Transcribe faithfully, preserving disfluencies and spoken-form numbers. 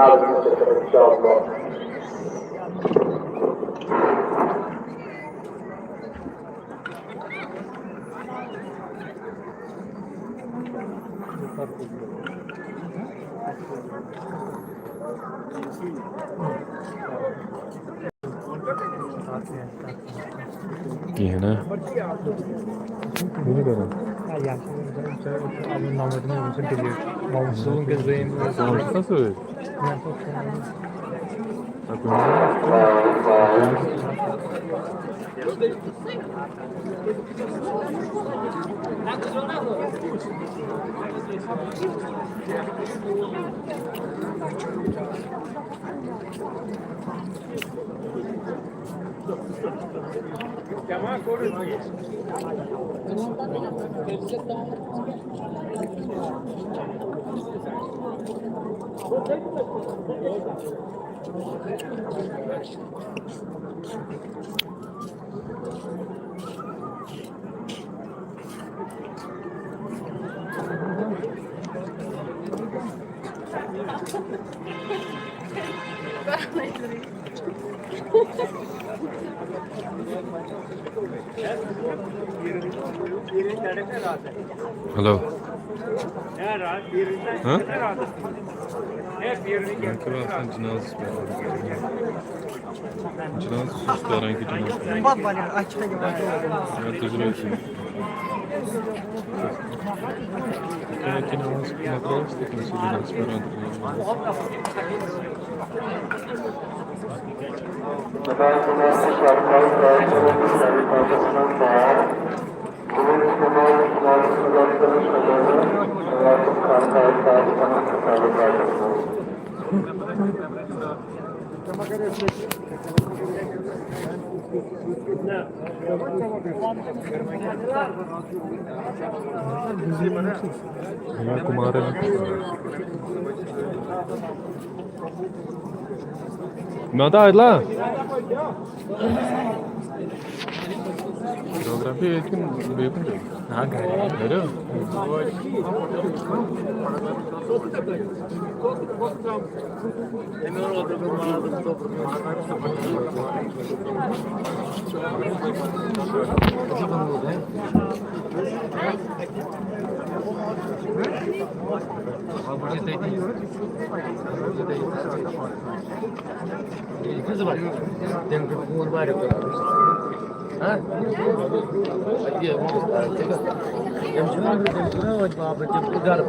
انشاءاللہ۔ کِہیٖنۍ نا؟ یہِ کیٛاہ کران؟ آ، یہِ ہسا اوس دَپان، ژےٚ اوس آمُت نمبر دِنہٕ، وۄنۍ چھُ ڈِلیٖٹ۔ وۄنۍ وٕچھو وٕنکیٚس دوٚیِم۔ فون چھُکھا سۭتۍ؟ مےٚ ہسا اوس فون۔ تۄہہِ کُنہِ ہیلو۔ ہاں؟ مےٚ کوٚر آسان جنازس پٮ۪ٹھ۔ جنازس چھُس کران کہِ جنازس پٮ۪ٹھ۔ مےٚ تُج روزِ۔ کیٛاہ کہِ نماز مۄکلاوُس تہٕ تٔمِس چھُ جنازس پٮ۪ٹھ۔ کمار۔ مےٚ وَن تہٕ عادلہ۔ جیوگرافی ییٚتہِ کِنہٕ بیٚیہِ کُنہِ جایہِ؟ نہ، گرِ۔ گرِ؟ تٔمۍ کٔر فون واریاہ کوٚر۔ ہاں؟ اَدٕ یہِ، أمِس چھُنہ، أمِس چھُنہ وۄنۍ بابا تہِ گرٕ۔